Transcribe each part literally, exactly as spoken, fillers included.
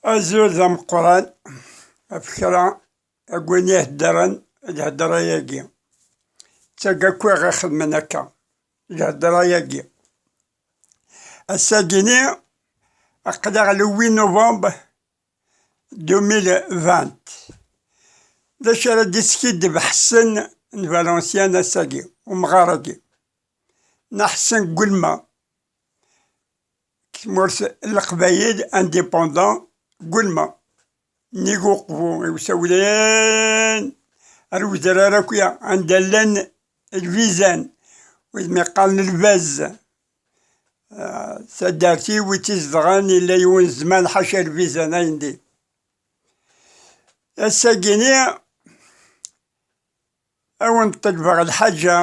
Azul d ameqqran ɣef kra n win iheddren lhedra-agi. D tagakwiɣ ixedmen akka lhedra-agi. Ass-agi-ni aql-aɣ le huit novembre deux mille vingt. D acu ara d-iskiddeb Ḥsen n Valenciennes ass-agi, umɣar-agi? Neɣ Ḥsen n Welma, deg tmurt n Leqbayel indépendant n Welma, nnig uqbu iwsawlen ar udrar akya anda llan lbizan, wid mi qqaren lbaz, ah, taddart-iw i tt-izedɣen, yella yiwen zzman ḥaca lbizan ayendin. Ass-agi-ni a wen-ṭelbeɣ lḥaǧa,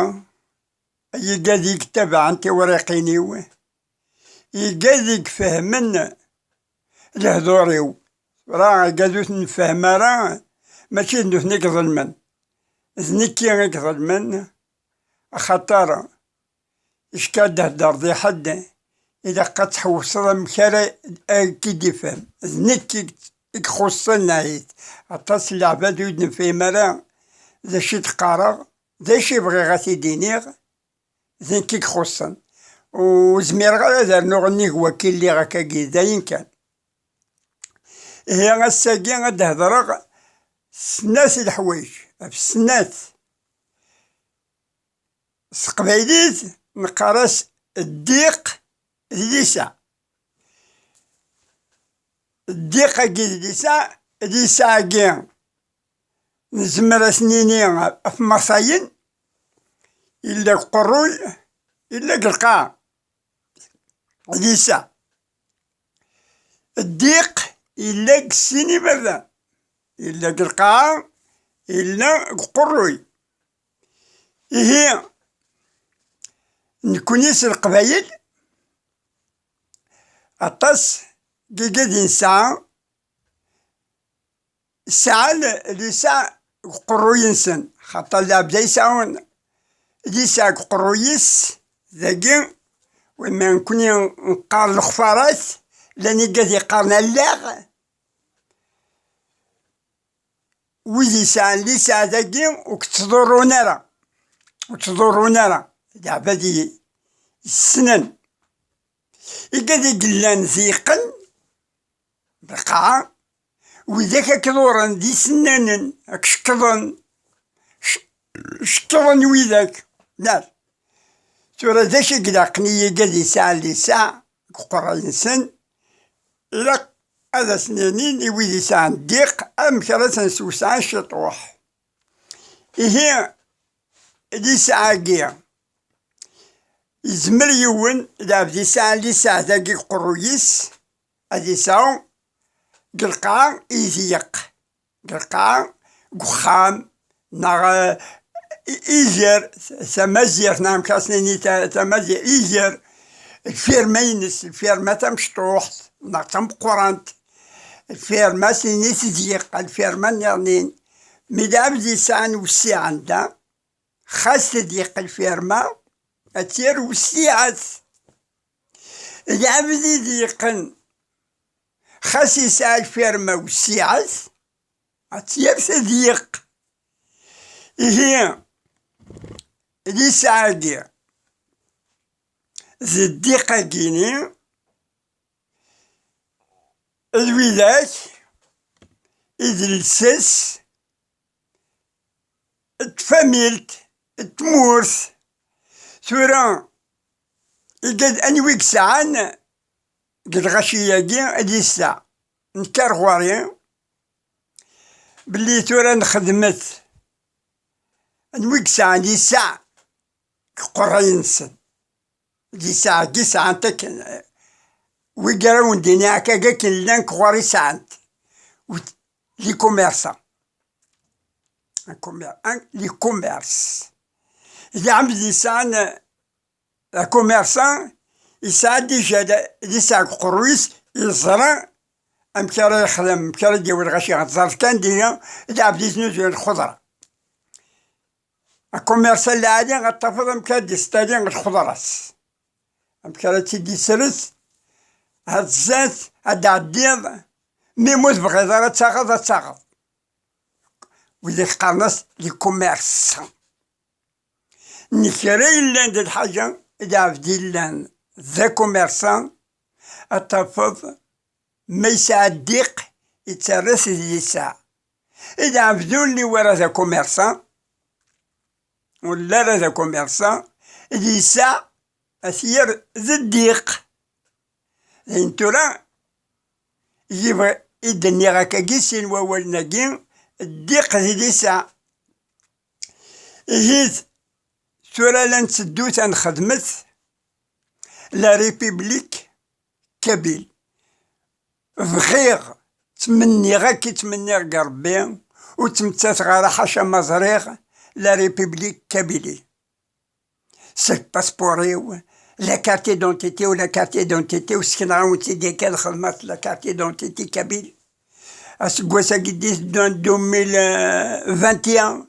ay igad i yettabaɛen tiwriqin-iw, igad i ifehmen lehdur-iw. Tura igad ur ten-nefhem ara, mačči d nutni i iḍelmen, d nekki i iḍelmen, axaṭer icka ad d-thedreḍ i ḥedd, ilaq ad tḥewṣeḍ amek ara k-id-ifhem. D nekk i, i ixuṣṣen, ahit. Aṭas n leɛbad ur d-nefhim ara d acu i d-qqareɣ, d acu i bɣiɣ ad t-id-iniɣ, d nekk i ixuṣṣen. Ur zmireɣ ara ad rnuɣ nnig wakki lliɣ akkagi, d ayen kan. Ihi ass-agi ad d-hedreɣ snat leḥwayeǧ, ɣef snat. S teqbaylit neqqar-as ddiq d lisaɛ. Ddiq-agi d lisaɛ, lisaɛ-agi nezmer ad s-nini ɣef imaṣayen, yella deg uqerruy, yella deg lqaɛa. Lisaɛ. Ddiq yella deg sin iberdan, yella deg lqaɛa, yella deg uqerruy. Ihi, nekkni s Leqbayel, aṭas n yigad i nesɛa, sɛan lisaɛ deg uqerruy-nsen, xaṭer lɛebd ay sɛun lisaɛ deg uqerruy-is, dagi, win ma nekkni neqqar lexfarat, llan igad yeqqaren allaɣ, wid yesɛan lisaɛ dagi ur k-ttḍurrun ara, ur ttḍurrun ara, d aɛbad i ssnen. Igad i yellan ziqen, d lqaɛa, widak ad k-ḍurren d isennanen, ad k-cekkḍen, c-, cekkḍen widak. Nar. Tura d acu i ilaqen i yigad yesɛan lisaɛ deg uqerray-nsen? Ilaq ad as-ninin i wid yesɛan ddiq amek ara ten-swesɛen ciṭuḥ. Ihi, lisaɛ-agi, yezmer yiwen, lɛebd yesɛan lisaɛ dagi deg uqerruy-is, ad yesɛu deg lqaɛa i yezyeq, deg lqaɛa, deg uxxam, neɣ, eh, i-, iger, tamazirt, neɣ amek ara s-nini ta-, tamazirt, iger, lfirma-ines, lfirma tamecṭuḥt, neɣ tameqqrant, lfirma s-nini tezyeq, lfirma nniḍnin. Mi lɛebd yesɛan wessiɛ anda, xas tedyeq lfirma, ad tt-yerr wessiɛet. Lɛebd i d-yeqqen, xas yesɛa lfirma wessiɛet, ad tt-yerr tedyeq. Ihi, lisaɛ-agi d ddiq-agi-ni, d widak i d lsas n tfamilt, n tmurt. Tura, igad anwi i yesɛan deg lɣaci-agi lisaɛ? Nekker ɣur-i belli tura nxedmet anwi i yesɛan lisaɛ deg uqerray-nsen. Lisaɛ-agi sɛant akken, wigi ara wen-d-iniɣ akka, akken llan ɣur-i sɛant. Ut-, les commerçants. Un commer-, un, les commerces. Lɛebd yesɛan, eh, akummersan, yesɛa déjà d-, lisaɛ deg uqerruy-is, yeẓra amek ara yexdem, amek ara d-yawi lɣaci. Ẓer kan dinna, lɛebd yettnuzuyen lxeḍra. Akummersan lɛali, ad tafeḍ amek ara d-yestali lxeḍra-s. Amek ara tt-id-yesres, ad tzat, ad d-ɛeddiḍ, Mi mu tebɣiḍ ara ad taɣeḍ, ad taɣeḍ. Wid i qqaren-as les commerçants. N kra yellan d lḥaǧa, d ɛebd yellan d akummersan, ad tafeḍ ma yesɛa ddiq, yettarra-t d lisaɛ. I d ɛebd ur li wara d akummersan, ur li ara d akummersan, d lisaɛ, ad t-yerr d ddiq. Dayen tura, yiba i d-nniɣ akkagi sin wawalen-agi, ddiq d lisaɛ. Ihi tura la netteddu ta nxedmet la République kabyle. Bɣiɣ, ttmenniɣ akk i ttmenniɣ deg Ṛebbi, ur ttmettateɣ ara ḥaca ma ẓriɣ la République kabyle. S lpaspuṛ-iw, la carte d'identité-w, la carte d'identité-w, sekneɣ-awen-tt-id yakan, xedmeɣ la carte d'identité kabyle. Aseggas-agi d deux mille vingt et un,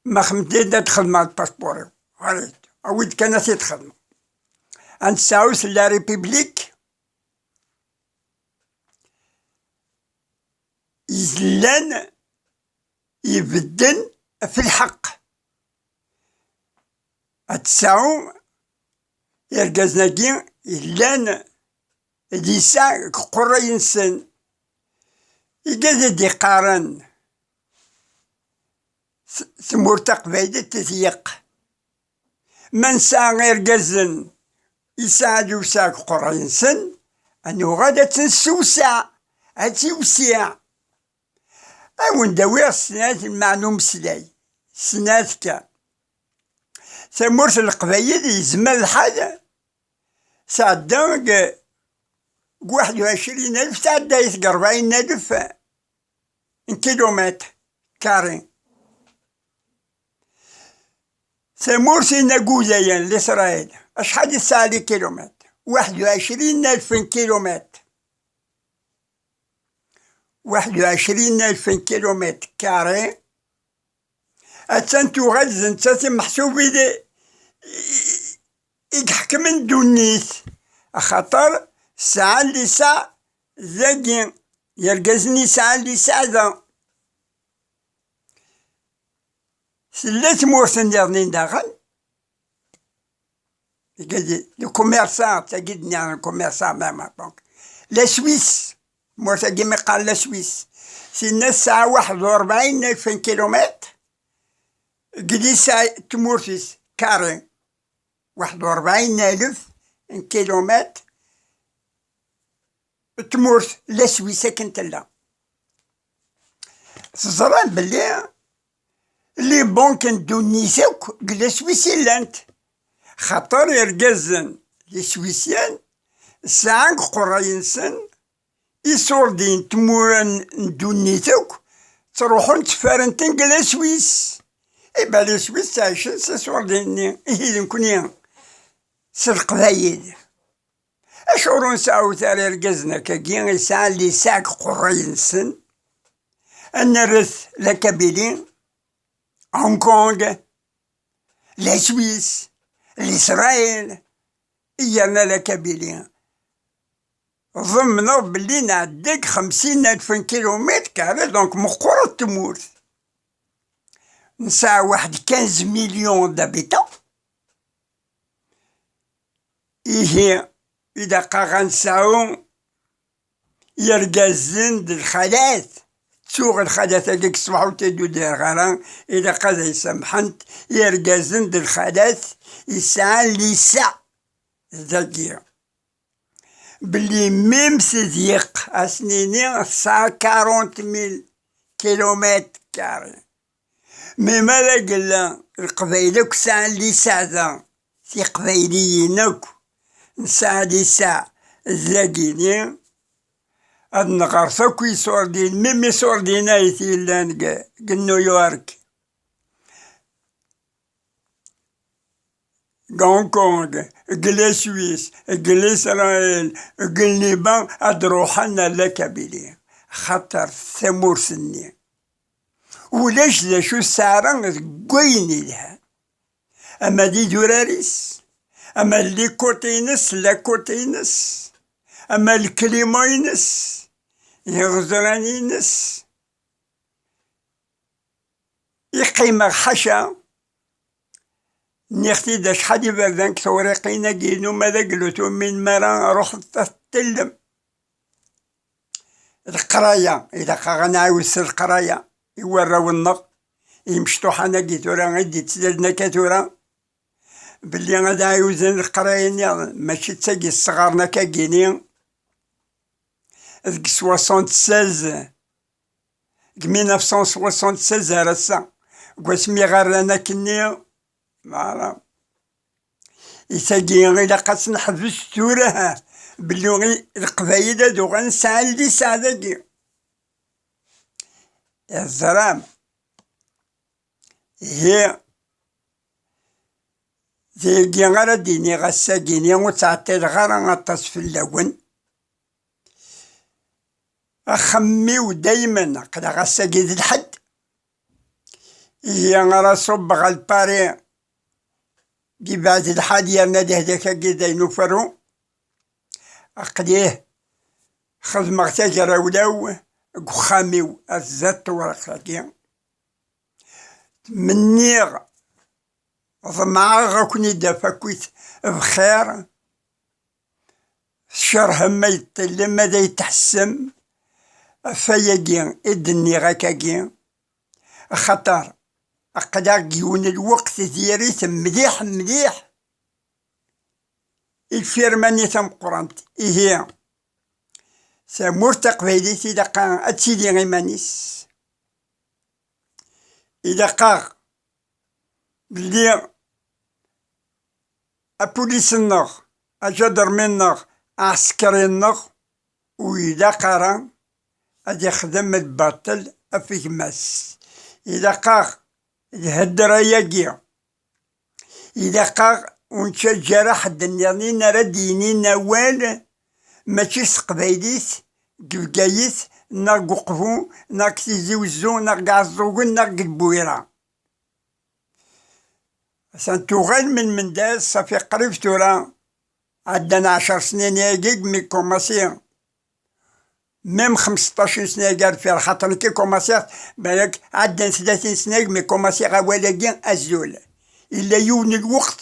ma xedmeɣ-t-id ad xedmeɣ lpaspuṛ-iw. Ɣarit, awi-d kan ad t-id-xedmeɣ. Ad nesɛu s la République yellan ibedden ɣef lḥeqq. Ad tesɛu irgazen-agi yellan d lisaɛ deg uqerray-nsen. Igad i d-iqqaren t-, tmurt taqbaylit tezyeq. Ma nesɛa irgazen yesɛa lewseɛ deg uqerray-nsen, ad nuɣal ad tt-nessewseɛ, ad tt-iwsiɛ. Ad wen-d-awiɣ snat lmeɛna umeslay, snat kan. Tamurt n Leqbayel yezmer lḥal sɛedda deg, deg waḥed u ɛecrin alef, sɛedda-t deg rebɛin alef n kilomètres carrés. Tamurt n Igudayen, Lisraɛil, acḥal i tesɛa les kilomètres? Waḥed u ɛecrin alef n kilomètres. Waḥed u ɛecrin alef n kilomètres carrés. Attan tuɣal d nettat i meḥsub i, i, i iḥekmen ddunit, axaṭer sɛan lisaɛ dagi, yergazen yesɛan lisaɛ da. Tella tmurt nniḍen daɣen, le commerçant, tagi d-nniɣ le commerçant, même, donc, la Suisse, tmurt-agi mi qqaren la Suisse, tinna tesɛa waḥed u rebɛin alef n kilomètres, deg lisaɛ tmurt-is, carré, waḥed u rebɛin alef n kilomètres, tmurt la Suisse akken tella. Teẓram belli les banques n ddunit akk deg la Suisse i llant, xaṭer irgazen les Suisses sɛan deg uqerray-nsen iṣurdiyen n tmura n, n ddunit akk, ttruḥun ttfaren-ten deg la Suisse. Iba les Suisses ttɛicen s iṣurdiyen-nni, ihi d nekkni s Leqbayel. Acuɣer ur nesɛut ara irgazen akkagi yesɛan lisaɛ deg uqerray-nsen? Ad nerret la Kabylie, Hong Kong, la Suisse, Lisraɛil, yerna la Kabylie. Ḍemneɣ belli nɛedda deg xemsin alef n kilomètres carrés, donc meqqret tmurt. Nesɛa waḥed quinze millions d'habitants. Ihi, ilaq-aɣ ad nesɛu irgazen d lxalat. Ttuɣ lxalat-agi deg ṣṣbeḥ ur tent-id-uriɣ ara, ilaq ad ay-samḥent. Irgazen d lxalat yesɛan lisaɛ dagi. Belli même Tezyeq, ad s-nini, tesɛa quarante mille kilomètres carrés. Mi ma d agella, Leqbayel akk sɛan lisaɛ da, Tiqbayliyin akk nesɛa lisaɛ dagini, ad nɣers akk iṣurdiyen, même iṣurdiyen ay t-yellan deg, deg New York, deg Hong Kong, deg la Suisse, deg Lisraɛil, deg Liban, ad ruḥen ar la Kabylie, xaṭer tamurt-nni ulac d acu tesɛa ara deg wayen yelhan. Ama d idurar-is, ama d likuṭ-ines, lakuṭ-ines, ama d lklima-ines, iɣezran-ines. Iqqimeɣ ḥaca, nniɣ-t-id acḥal iberdan deg tewriqin-agi-inu, ma d aglutu, min mi ara ruḥet ad t-tellem. Leqraya, ilaq-aɣ ad nɛiwed s leqraya i warraw-nneɣ, i yimecṭuḥan-agi tura i d-ittlalen akka tura, belli ad ɛiwden leqraya-nni, mačči d tagi sɣaren akka-gini. Deg soixante-seize, deg mille neuf cent soixante-seize ar ass-a, deg wasmi ɣerran akkenni, voilà. I tagi ilaq ad tt-neḥbes tura, belli i Leqbayel ad uɣalen sɛan liseɛ dagi. Teẓram? Ihi, dagi ara d-iniɣ ass-agi-ni, ur ttɛeṭṭileɣ ara aṭas fell-awen. Axxam-iw daymen, aql-aɣ ass-agi d lḥedd. Ihi ara ṣubbeɣ ɣer Lpari, d ibɛed lḥal yerna lehlak-agi d ayen uferru. Aql-ih xedmeɣ tagrawla-w deg uxxam-iw, ar zdat tewriqt-agi. Tmenniɣ, ḍemɛeɣ ad ken-id-af akkit bxir, tcerhem ma yeṭṭillem, ma d ay tḥessem ɣef wayagi i d-nniɣ akkagi, axaṭer aql-aɣ deg yiwen n lweqt diri-t mliḥ, mliḥ i lfirma-nni tameqqrant. Ihi, tamurt taqbaylit ilaq ad tili iman-is. Ilaq-aɣ belli apulis-nneɣ, aǧadarmi-nneɣ, aɛsekri-nneɣ, ur ilaq ara ad ixdem lbaṭel ɣef gma-s. Ilaq-aɣ lhedra-agi. Ilaq-aɣ ur nettaǧǧa ara ḥedd nniḍen ara d-yinin awal, mačči s teqbaylit, deg Bgayet, neɣ deg Uqbu, neɣ deg Tizi Wezzu, neɣ deg Iɛeẓẓugen, neɣ deg Lbuyra. Atan tuɣal melmel d ass, ṣafi qrib tura, ɛeddan ɛecr snin-agi mi kkumaṣi, même xmesṭac n sna-agi ar deffir, xaṭer nekk i kumaṣiɣ, balak ɛeddan tlatin sna mi kumaṣiɣ awal-agi azul. Illa yiwen n lweqt,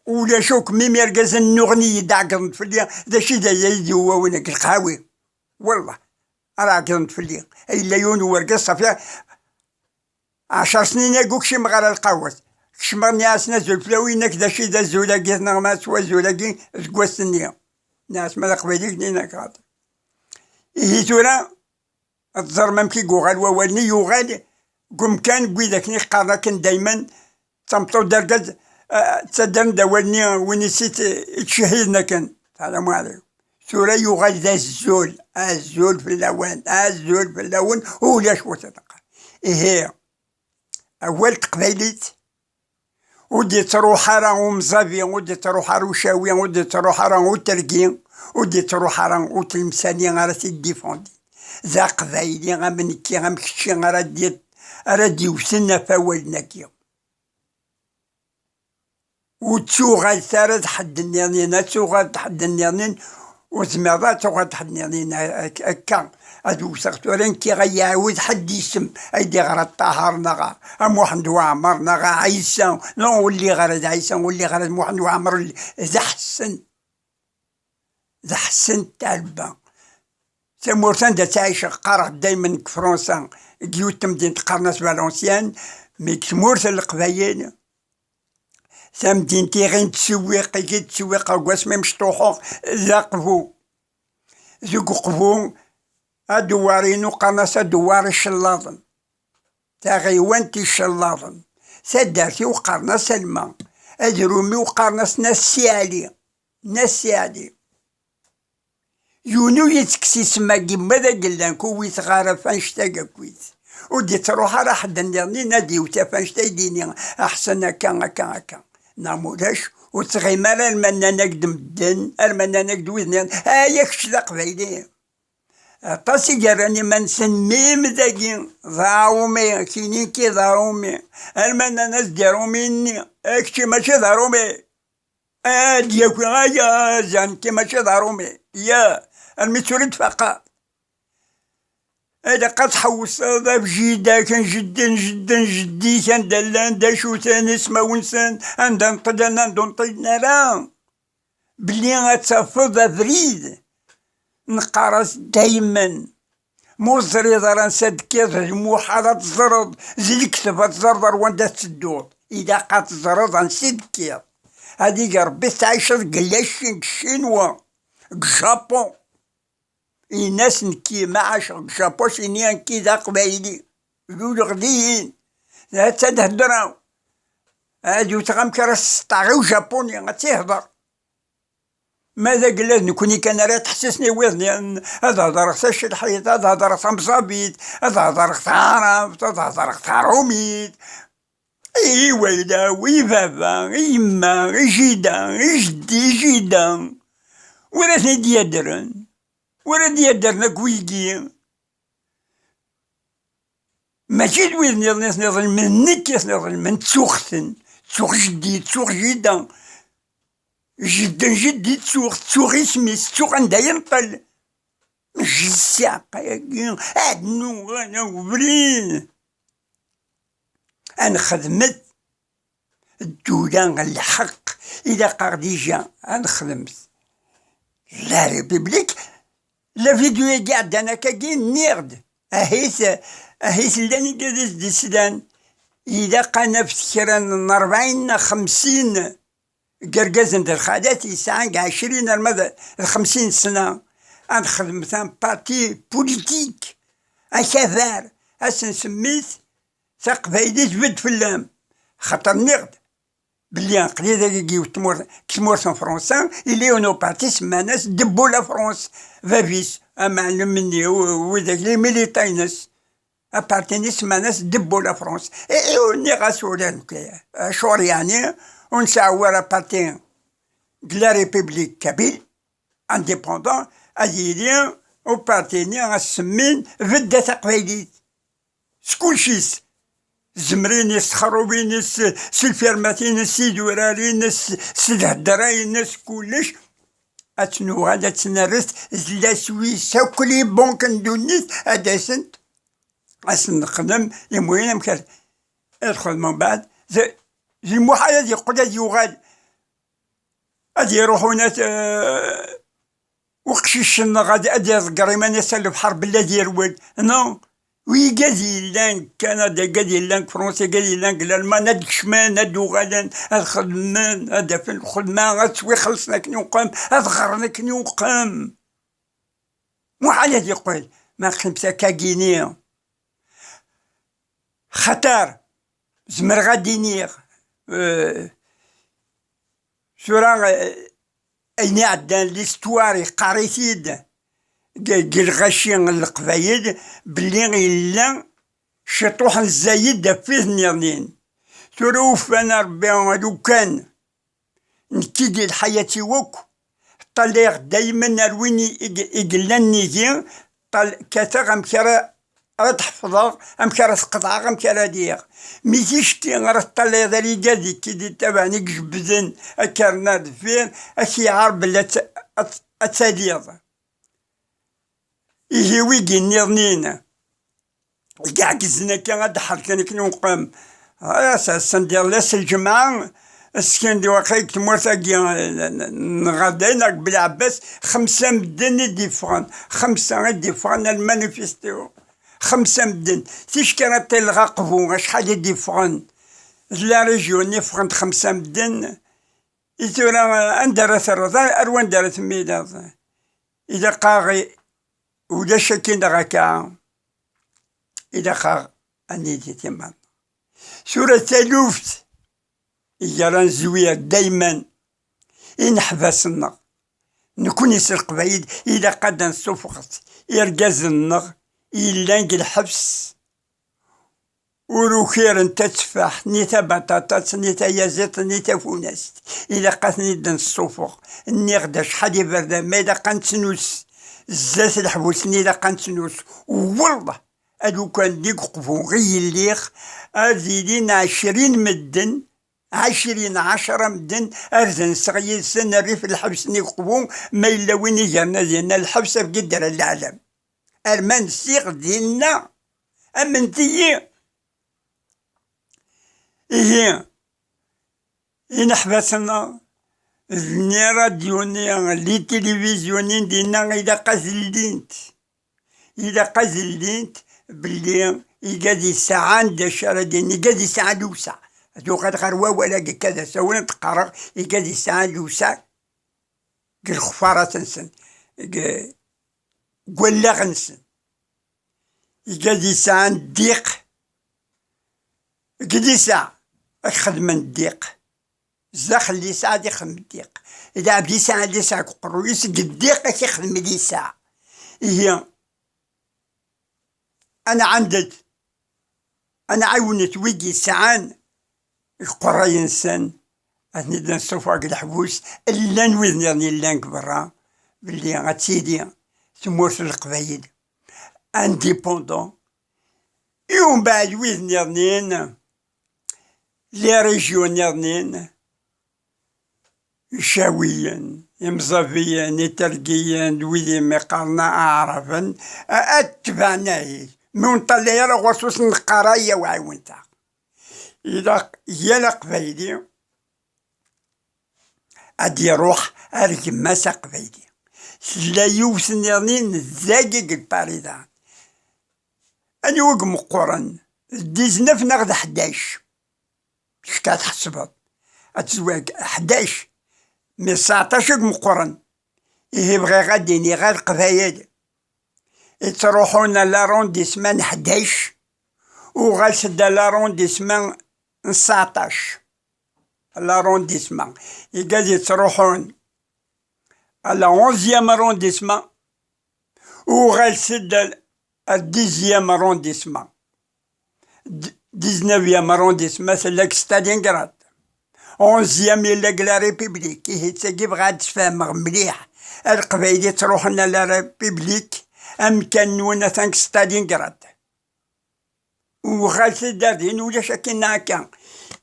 ulac akk, même irgazen nnuɣen-iyi-d, ɛeggḍen-d fell-i, d acu i d aya i d-yewwawen deg leqhawi? Wallah, ara ɛeggḍen-d fell-i. Illa yiwen n urgaz, ṣafi, ɛecr snin agi ur kcimeɣ ara lqahwa. Kecmeɣ, nniɣ-asen azul fell-awen, yenna-k d acu i d azul-agi, neɣ ma s wazul-agi deg wass-nni. Nniɣ-as ma d aqbayli, yenna-k xaṭi. Ihi tura, ad teẓrem amek i yuɣal wawal-nni, yuɣal deg umkan n wid akken i qqaren akken daymen, d tameṭṭut d argaz, eh, ttaddren-d awal-nni, win i s-ittcehhiden akken. Salamu ɛlikum. Tura yuɣal d azul, azul fell-awen, azul fell-awen, ulac wata teqqar. Ihi, awal teqbaylit, ur d-ittruḥ ara umẓabi, ur d-ittruḥ ara ucawi, ur d-ittruḥ ara utergi, ur d-ittruḥ ara utlemsani ara t-id-difundin. D aqbayli am nekki, am kečči ara d-, ara d-iwten ɣef awalen-agi. Ur ttuɣalet ara d ḥedd nniḍen, ad tuɣal d ḥedd nniḍen, ur zmireḍ ad tuɣal d ḥedd nniḍen ak-, akka. Ad wteɣ tura nekki, ad yiɛawed ḥedd isem, ay d-iɣra Ṭaher neɣ a Muḥend Waɛmer neɣ a Ɛisa. Non, ur lliɣ ara d Ɛisa, ur lliɣ ara d Muḥend Waɛmer, ur lliɣ d Ḥsen. D Ḥsen Talba. Tamurt anda ttɛiceɣ, qqareɣ daymen deg Fransa, deg yiwet temdint qqaren-as Valenciennes, mi deg tmurt n Leqbayel, tamdint iɣi n ttsewwiq, i d-ttewwiqeɣ deg wasmi mecṭuḥeɣ d Aqbu. Deg Uqbu, adewwar-inu qqaren-as adewwar icellaḍen. Taɣiwant icellaḍen. Taddart-iw qqaren-as Alma. Adrum-iw qqaren-as Nna Siɛli. Nna Siɛli. Yiwen ur yettekkes isem-agi, ma d agellan, ku witeɣ ara ɣef annect-agi akkit. Ur d-ittruḥ ara ḥedd nniḍen ad iwet ɣef annect-a, ad d-yini aḥsen akka, akka, akka. Neɣ ma ulac, ur ttɣim ara alma nnan-ak-d medden, alma nnan-ak-d wid nniḍen, aya kečč d aqbayli. Aṭas i yerran iman-nsen mim dagi, d aɛumi, kini nekki d aɛumi. Alma nnan-as-d iṛumi-nni, a kečči mačči d aṛumi. Ad d-yaki aya, zan, nekki mačči d aṛumi. Ya, armi tura d-faqeɣ. Ilaq ad tḥewṣeḍ abjid-ak n jeddi n jeddi n jeddi-k, anda llan, d acu-ten ismawen-nsen, anda nṭilen, anda ur nṭilen ara. Belli ad tafeḍ abrid. Neqqar-as daymen, ma ur teẓriḍ ara ansa d-tekkiḍ, d lmuḥal ad teẓreḍ, d lekdeb ad teẓreḍ ar wanda tettedduḍ. Ilaq ad teẓreḍ ansi d-tekkiḍ. Ad ig Rebbi tettɛiceḍ deg llacin, deg Ccinwa, deg Japun. Ini-as nekki ma ɛaceɣ deg Japun, sini nekki d aqbayli. Luleɣ dihin. Hatta d hedra. Ad wteɣ amek ara s-sṭaɣ i ujapuni, ad tt-ihder. Ma d agellad nekni kan ara tḥessisen i wiḍen, ad hedreɣ tacelḥit, ad hedreɣ tamẓabit, ad hedreɣ taɛrabt, ad hedreɣ tarumit. I wayla-w, i baba, i yemma, i jida, i jeddi, i jida. Ur ad ten-id-yaddren. Ur ad d-yaddren akk wigi. Mačči d wid nniḍen i ten-iḍelmen, nekk i ten-iḍelmen, ttuɣ-ten, ttuɣ jeddi, ttuɣ jida, jeddi n jeddi ttuɣ, ttuɣ isem-is, ttuɣ anda yenṭel. Jessiqa-agi, ad nuɣal a ubrid. Ad nexdmet ddula n lḥeqq, ilaq-aɣ dija ad nexdmet. La République, la vidéo-agi ɛeddan akkagi, nniɣ-d, ahit, ahit llan igad i s-d-islan, ilaq ad naf kra n rebɛin neɣ xemsin n yergazen d lxalat yesɛan deg ɛecrin arma d, d xemsin sna, ad nexdem un parti politique, akabar, ad s-nsemmi-t Taqbaylit bedd fell-am, xaṭer nniɣ-d belli aql-i dagi deg yiwet tmurt, deg tmurt n Fransa, il y a un parti semman-as Debout la France, bab-is, amɛellem-nni, w-, widak les militants-ines, aparti-nni semman-as Debout la France. I, i, nniɣ-as ula d nekk, acuɣer yeɛni ur nesɛi ara parti deg la République Kabyle, indépendant, ad yili uparti-nni ad s-semmin Bedda Taqbaylit. S kulci-s, s tzemrin-is, s txerrubin-is, s lfirmatin-is, s idurar-ines, s lhedra-ines, kullec, ad tt-nuɣal ad tt-nerret d la Suisse akk, les banques n ddunit ad asent, ad sen-nexdem les moyens amek ad, ad xedmen mbeɛd, d, d lmuḥal ad yeqqel ad yuɣal, ad iruḥ unat, eh, uqcic-nneɣ ad, ad iḍegger iman-is ar lebḥer belli ad yerwel. Non, wi igad yellan deg Kanada, igad yellan deg Fransa, igad yellan deg Lalman, ad d-kecmen, ad d-uɣalen, ad xedmen, ad d-afen lxedma, ad ttwixellṣen akken yuqem, ad ɣren akken yuqem. Muḥal ad yeqqel, ma qqimet akkagini. Xaṭer, zemreɣ ad d-iniɣ, eh, tura, eh, ayen iɛeddan, l'histoire yeqqar-it-id deg, deg lɣaci n Leqbayel, belli yella ciṭuḥ n zzayed ɣef wid nniḍen. Tura ufan Rebbi lukan nekki di lḥayat-iw akk, ṭṭalayeɣ daymen ar win i, i, i yellan nnig-i, ṭal-, kkateɣ amek ara, ara t-ḥefḍeɣ, amek ara t-qeḍɛeɣ, amek ara liɣ. Mi ticki ara teṭṭalayeḍ argaz i k-id-ittabaɛen, i ijebbden, ad k-rren ar deffir, ad k-iɛer belli ad t-, ad t-, ad taliḍ. Ihi wigi nniḍen-in, iɛeggzen akka ad d-ḥerken akken uqem. Ɣas ass-a n diɣ ass n lǧemɛa, skin di waqil deg tmurt-agi, n, n, n Ɣaday neɣ deg Belɛebbas, xemsa medden i d-iffɣen, xemsa i d-iffɣen ar lmanifesto. Xemsa medden. Ticki ara ṭṭileɣ aqbu, acḥal i d-iffɣen. D la région i ffɣen-d xemsa medden. I tura, anda ara terreḍ, ar, ar wanda ara temmileḍ? Ilaq-aɣ i, ulac akken neɣ akka, ilaq-aɣ ad nili timan. Tura taluft i ara nezwir dayman ineḥbas-nneɣ. Nekni s Leqbayel ilaq ad d-nessufɣet irgazen-nneɣ yellan deg lḥebs. Ur ukirent tteffaḥ, ni tabaṭaṭat, ni tayaziḍt, ni tafunast. Ilaq ad ten-id-nessufeɣ. Nniɣ-d acḥal iberdan, ma ilaq ad nettnus. Zdat leḥbus-nni ilaq ad nettnus. Wellah, a lukan deg uqbu i yelliɣ, ad ilin ɛecrin medden, ɛecrin, ɛecra medden, ad nseɣ yid-sen rrif n lḥebs-nni deg uqbu, ma yella win i yerna dinna lḥebs, ad yedder lɛalam. arma nsiɣ dinna, amnet-iyi. Ihi, ineḥbas-nneɣ d nni radyu-nni, li tilivizyu-nni dinna, ilaq ad llint. Ilaq ad llint belli igad yesɛan d acu ara din, igad yesɛan lewseɛ. Ad uɣaleɣ ɣer wawal-agi akka d asawen ad qqareɣ, igad yesɛan lewseɛ deg lexfarat-nsen, deg, deg wallaɣ-nsen. Igad yesɛan ddiq, deg liseɛ ad xedmen ddiq. Zdaxel liseɛ ad ixdem ddiq. Ilɛeb liseɛ, liseɛ deg uqerruy-is, deg ddiq ad t-ixdem liseɛ. Ihi, ad nɛandet, ad nɛiwnet wid yesɛan deg uqerray-nsen, ad ten-id-nessufeɣ deg leḥbus, llan wid nniḍen yellan deg berra, belli ad tili tmurt n Leqbayel indépendant, i umbeɛd wid nniḍen, les régions nniḍen, icawiyen, imẓabiyen, itergiyen, d wid imi qqaren aɛraben, a-, ad tebɛen ahil. Mi ur neṭṭalay ara ɣur-s, ur sen-neqqar ara, "Yaw, ɛiwnet-aɣ." Ilaq yal aqbayli ad iruḥ ar gma-s aqbayli. Tella yiwet nniḍen dagi deg Lpari daɣen. Anwa i imeqqren? D diznaf neɣ d ḥdac? Kečč ad tḥesbeḍ. Ad tezwag ḥdac, mi tseɛṭac i imeqqren. Ihi bɣiɣ ad d-iniɣ ar Leqbayel yettruḥun à l'arrondissement n ḥdac, uɣal-d à l'arrondissement n tseɛṭac. L'arrondissement. Igad yettruḥun à la onzième arrondissement, uɣal-d à, à dixième arrondissement. D-, dix-neuvième arrondissement tella deg Stalingrad. Onzième yella deg la République. Ihi d tagi bɣiɣ ad d-sfehmeɣ mliḥ. A Leqbayel yettruḥun à la République, amkan-nwen atan deg Stalingrad. Uɣal-d ar din, ulac akken akka.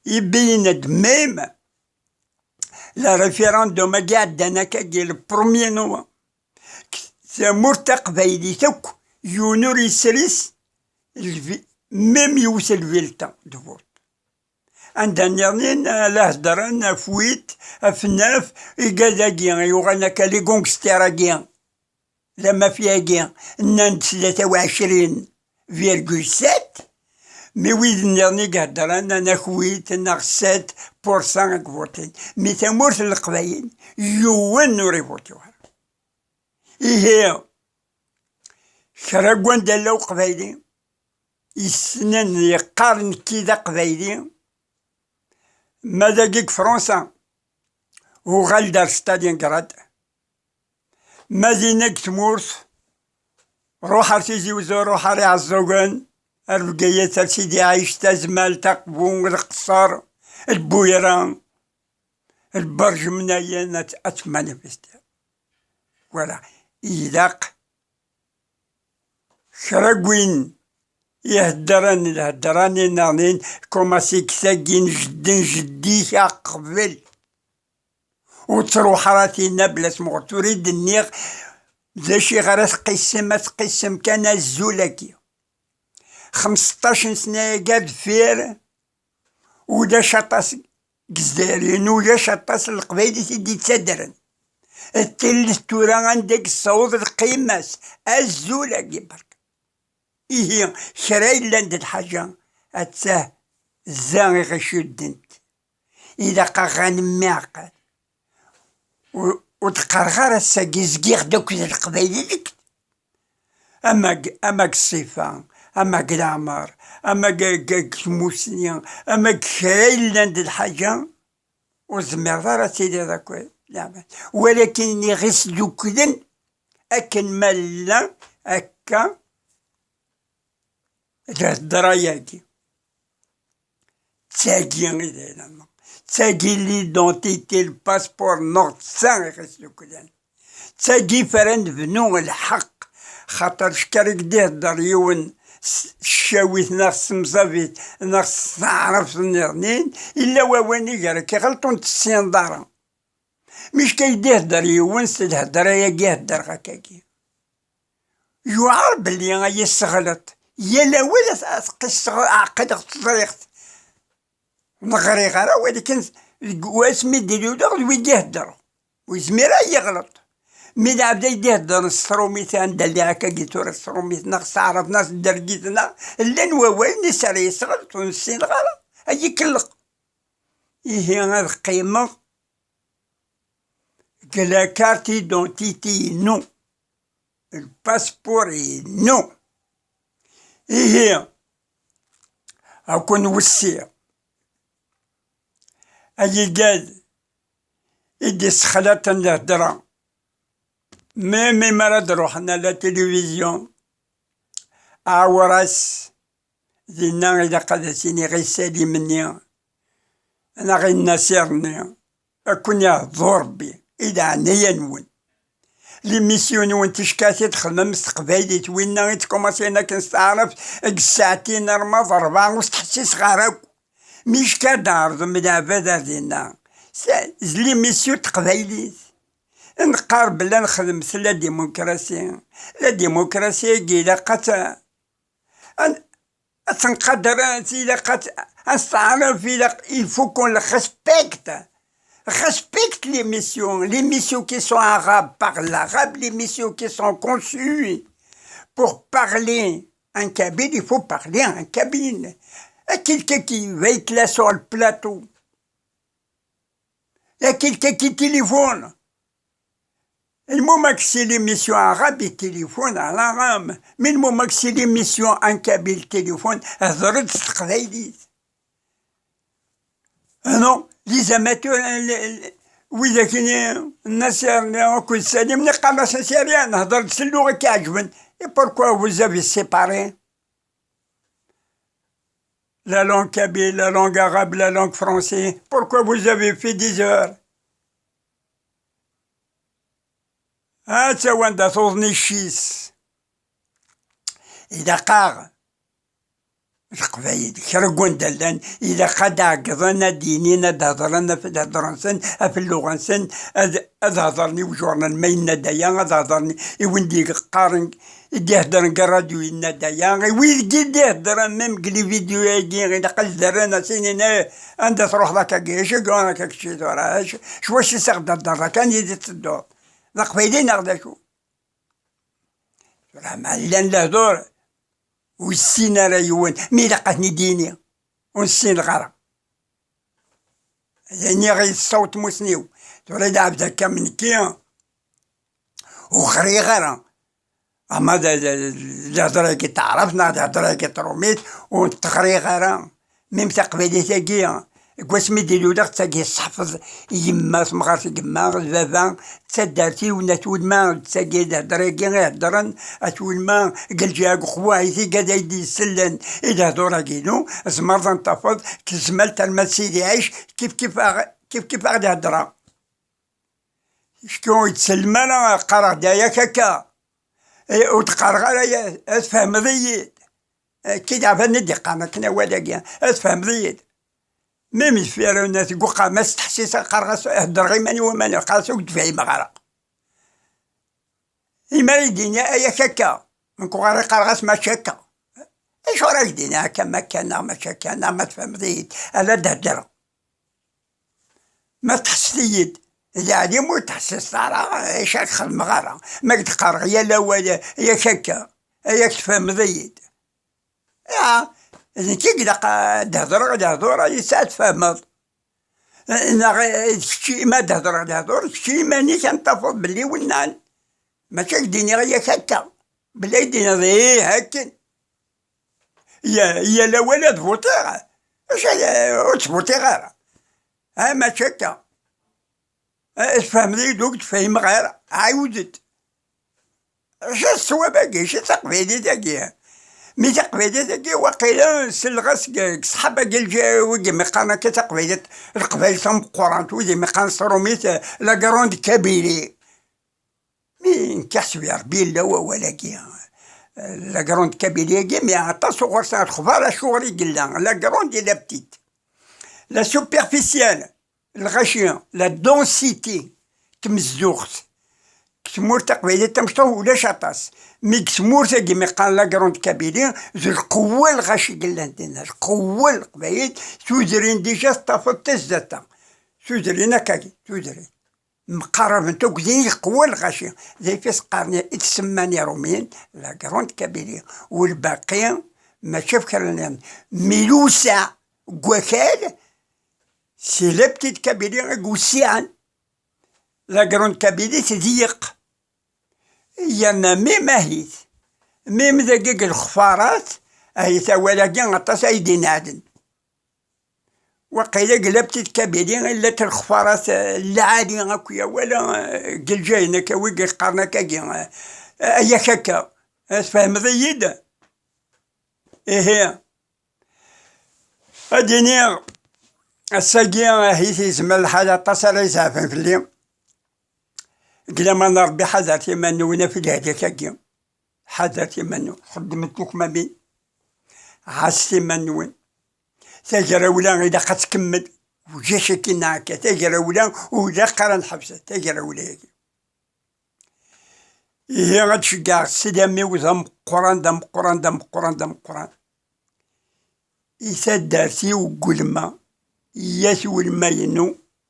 Ibeyyen-d même le référendum-agi iɛeddan akkagi, le premier novembre. Tamurt taqbaylit akk, yiwen ur yesris lvi-, même yiwet lvilta de vote. Anda nniḍen la heddren ɣef huit, ɣef neuf, igad-agi yuɣalen akka les gangsters-agi, la mafia-agi, nnan-d tlata u ɛecrin virgule sept, mi wid nniḍen i iheddren neɣ huit neɣ sept pour cent i ivutin. Mi tamurt n Leqbayel, yiwen ur ivuti ara. Ihi, kra n wanda yella uqbayli yessnen yeqqar nekki d aqbayli, ma dagi deg Fransa, uɣal-d ar Stalingrad, ma dinna deg tmurt, ruḥ ar Tizi Uzzu, ruḥ ar Iɛeẓẓugen, ar Bgayet, ar Sidi Ɛic, Tazmalt, Aqbu, Lqeṣṣer, Lbuyra, Lberǧ Mnayen, ad, ad tmanifestiḍ. Voilà. Ilaq kra n win iheddren lhedra-nni nniḍen, kumaṣi deg tagi n jeddi n jeddi-k aqbel. Ur ttruḥ ara tinna bla tmuɣert. Ur i d-nniɣ d acu i ɣer ad tqissem, ad tqissem kan azul-agi. Xmesṭac n sna-agi ar deffir, ulac aṭas n Izzayriyen, ulac aṭas n Leqbayel i t-id-yettadren. D tillet tura anda i yessaweḍ lqima-s, azul-agi berka. Ihi, kra yellan d lḥaǧa, attah, zza i ɣ-icuddent. Ilaq-aɣ ad nemmiɛqal. Ur, ur d-qqareɣ ara ass-agi zgiɣ-d akked Leqbayel deg, ama deg, ama deg ṣṣifa, ama deg leɛmer, ama deg, deg, deg tmusni, ama deg kra yellan d lḥaǧa, ur tezmireḍ ara ad tiliḍ akked leɛmer. Walakin nniɣ isduklen akken ma llan akka d lhedra-agi. D tagi i d ayla-nneɣ. D tagi l'identité, le passeport-nneɣ, d ta i ɣ-isduklen. D tagi i f ara nebnu lḥeqq, xaṭer ckar i k-d-ihedder yiwen s tcawit neɣ s temẓabit neɣ s taɛrabt nniḍen, illa wawal i gar-k iɣelṭ ur n-tessineḍ ara. Micka i k-d-ihedder yiwen s lhedra-agi i heddreɣ akkagi. Yuɛer belli ay yesseɣleṭ. Yal awal ad, ad qisseɣ, ɛqideɣ teẓriɣ-t. Ur ɣriɣ ara, walakin deg wasmi d-luleɣ d wi d-ihedder. Ur yezmir ad yeɣleṭ. Mi d abd ay d-iheddren s trumit, anda lliɣ akkagi tura s trumit, neɣ s taɛrabt, neɣ s ddergit, neɣ llan wawalen i s ara yesɣel, ur nessineɣ ara, ad ikellex. Ihi ad qqimeɣ deg la carte d'identité-inu, lpaspuṛ-inu. Ihi, ad ken-wessiɣ. Ay igad i d-issexlaṭen lhedra, même mi ara d-ruḥen ar la télévision, aɛwer-as, dinna ilaq ad as-iniɣ i Salim-nni, neɣ i Nasiṛ-nni, ad ken-iɛḍu Ṛebbi, i leɛnaya-nwen. L'émission-nwen ticki i txedmem s teqbaylit, winna i ttkumaṣin akken s taɛrabt, deg ssaɛtin arma d ṛebɛa ur s-ttḥessiseɣ ara akk. Mi icka d-ɛerḍem leɛbad ar dinna, s-, d l'émission n teqbaylit. Neqqar belli nexdem s la démocratie. La démocratie-agi ilaq ad tt-, ad, ad tenqader, ilaq ad, ad nesteɛref, ilaq, il faut qu'on le respecte. Respecte l'émission. L'émission qui sont arabes par l'arabe, l'émission qui sont conçues pour parler en kabyle, il faut parler en kabyle. Il y a quelqu'un qui va être là sur le plateau. Il y a quelqu'un qui téléphone. Le moment que c'est l'émission arabe, il téléphone à l'arabe. Mais le moment que c'est l'émission en kabyle, il téléphone, هضرت s teqbaylit. Ah non, les amateurs, hein, les, les, widak-nni, Nasiṛ-nni akked Salim-nni qqaren-asen s rien, heddren s lluɣa i k-iɛeǧben. Et pourquoi vous avez séparé la langue kabyle, la langue arabe, la langue française? Pourquoi vous avez fait des heures? Ha-tt-a wanda tuḍen icc-is. Ilaq-aɣ Leqbayel, kra n wanda llan, ilaq ad d-ɛeggḍen, ad d-inin, ad d-hedren ɣef lhedra-nsen, ɣef lluɣa-nsen, ad, ad hedren i ujuṛnal ma yenna-d aya, ad hedren i win d-yeqqaren, i d-iheddren deg ṛṛadyu yenna-d aya, i wid i d-iheddren même deg les vidéos-agi, ilaq ad s-d-rren, ad s-inin, eh, anda truḥeḍ akkagi, acu i yuɣen akka kečči tura, acu, acu wacu i s-aɣ-d-heddreḍ akka, anida i tettedduḍ? D aqbayli neɣ d acu? Tura ma llan lehdur, ur yessin ara yiwen, mi ilaq ad ten-id-yini, ur nessineɣ ara. Ad iniɣ i ṣṣawt musniw, tura d abd akka am nekki, ur ɣriɣ ara. Ama d, d, d lehdur-agi n taɛrabt neɣ d lehdur-agi n trumit, ur t-ɣriɣ ara. Même taqbaylit-agi, deg wasmi d-iluleɣ, d tagi i tesseḥfeḍ yemma, temɣart n yemma, d baba, d taddart-iw n At Welma, d tagi lehdur-agi i heddren At Welma, deg lǧiha n uqbuɛ, i tigad ay d-yesellen i lehdur-agi-inu, tzemreḍ ad n-tafeḍ deg tezmalt arma d Sidi Ɛic, kif kif aɣ-, kif kif aɣ-d-heddreɣ. Acku ur d-tsellem ara, qqareɣ-d aya akka. Eh, ur d-qqareɣ ara aya, ad tfehmeḍ-iyi-d. Eh, kid ɛban i d-iqqaren akken awal-agi, ad tfehmeḍ-iyi-d. Mi m-, deffir deg uxxam, ad s-ttḥessiseɣ, qqareɣ-as, heddreɣ iman-iw, iman-iw, qqareɣ-as ur d-fhimeɣ ara. Imi ara yi-d-yini aya akka, nekk uɣur-i qqareɣ-as mačči akka. Acuɣer ara k-d-iniɣ akka, ma akka neɣ mačči akka, neɣ ma tfehmeḍ-iyi-d, ala d-heddreɣ. Ma tḥesseḍ-iyi-d, d aɛlim ur tḥessiseḍ ara, acu ara k-xedmeɣ ara? Ma k-d-qqareɣ yal awal, yak akka, yak tfehmeḍ-iyi-d. Ya, d nekk i ilaq ad d-hedreɣ lehdur-a, yesɛa tfehmeḍ. Neɣ, eh, d kečč, ma d-hedreɣ lehdur, d kečč iman-ik ad tafeḍ belli wennan. Mačči ad k-d-iniɣ yak akka, belli ad d-iniɣ ih akken. Ya-, yal awal ad votiɣ. Acu, eh, ur ttvotiɣ ara. Ha, mačči akka. Eh, tfehmeḍ-iyi-d, ur k-d-fhimeɣ ara. Ɛiwed-d. Acu ṣṣwab-agi, acu taqbaylit-agi? Mi taqbaylit-agi, waqila selleɣ-as deg, deg ṣṣḥab-agi lǧa-, wigi mi qqaren akka taqbaylit, leqbayel tameqqrant, wigi mi qqaren s trumit, eh, la grande Kabylie. Mi nekk ḥseb ya Rebbi yella wawal-agi, eh, la grande Kabylie-agi, mi aṭas uɣur-sen lexbar acuɣer i yella, la grande et la petite. La superficielle, lɣaci, la densité, tmezzuɣt, Deg tmurt taqbaylit tamecṭuḥt ulac aṭas. Mi deg tmurt-agi mi qqaren la Grande Kabylie, d lqewwa lɣaci i yellan dinna, lqewwa n leqbayel, tudrin dija teṭṭafeḍ tazzata. Tudrin akkagi, tudrin. Mqarabent akk din lqewwa lɣaci. D ayfis qqaren i tsemman Iṛumyen la Grande Kabylie. U lbaqi, mačči ɣef kra nniḍen. Milusa n wakal, c'est la petite Kabylie i yewsiɛen. La Grande Kabylie tḍeyyeq. Yerna même ahit, même dagi deg lexfarat, ahit awal-agi aṭas ay d-ineɛden. Waqila deg la petite Kabylie i llant lexfarat, eh, lɛali akk ya wala, eh, deg lǧayen akka, wi yeqqaren akkagi, eh, ay akaka. Eh, tfehmeḍ-iyi-d? Ihi, ad d-iniɣ, ass-agi ahit yezmer lḥal aṭas ara izeɛfen fell-i. Deg laman n Ṛebbi, ḥadret iman-nwen ɣef lehlak-agi. Ḥadret iman-nwen. Xeddmet tukmamin. Ɛasset iman-nwen. Tagrawla ilaq ad tkemmel. Ulac akken akka. Tagrawla ur ilaq ara nḥebs tagrawla-agi. Ihi ad ceggɛeɣ sslam-iw d ameqqran, d ameqqran, d ameqqran, d ameqqran. I taddart-iw n Ulma, i At Ulma-inu,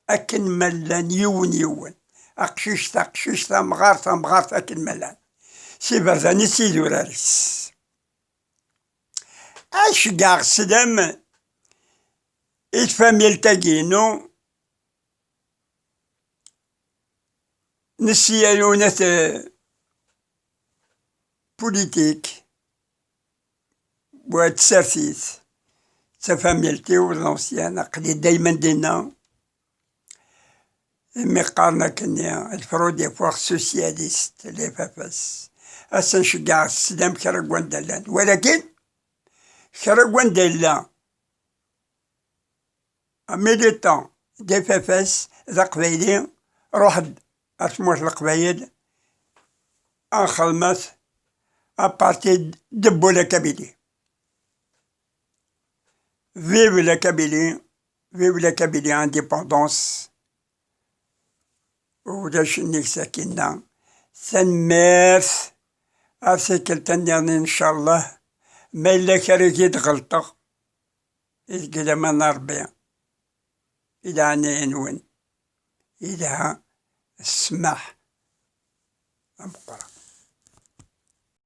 akken ma llan yiwen yiwen, aqcic taqcict, tamɣart tamɣart, akken ma llan. S iberdan-is, s idurar-is. Ad ceggɛeɣ sslam i tfamilt-agi-inu, n ssiyalunat, eh, politique, wa tsertit, d tafamilt-iw, d l'ancien, aql-i dayman dinna, imi qqaren akkenni, le front des forces socialistes, le F F S. Ass-a nceggeɛ sslam kra n wanda llan. Walakin, kra n wanda yella militant d F F S, d aqbayli, ruḥ-d ar tmurt n Leqbayel, ad nxedmet aparti Debout la Kabylie. Vive la Kabylie, vive la Kabylie indépendance. Ulac nnig sakinna. Tanemmirt. Ar tikkelt nniḍen, ncallah. Ma yella kra i d-ɣelṭeɣ, i deg laman n Ṛebbi, i leɛnaya-nwen, ilha ssmaḥ ameqqran.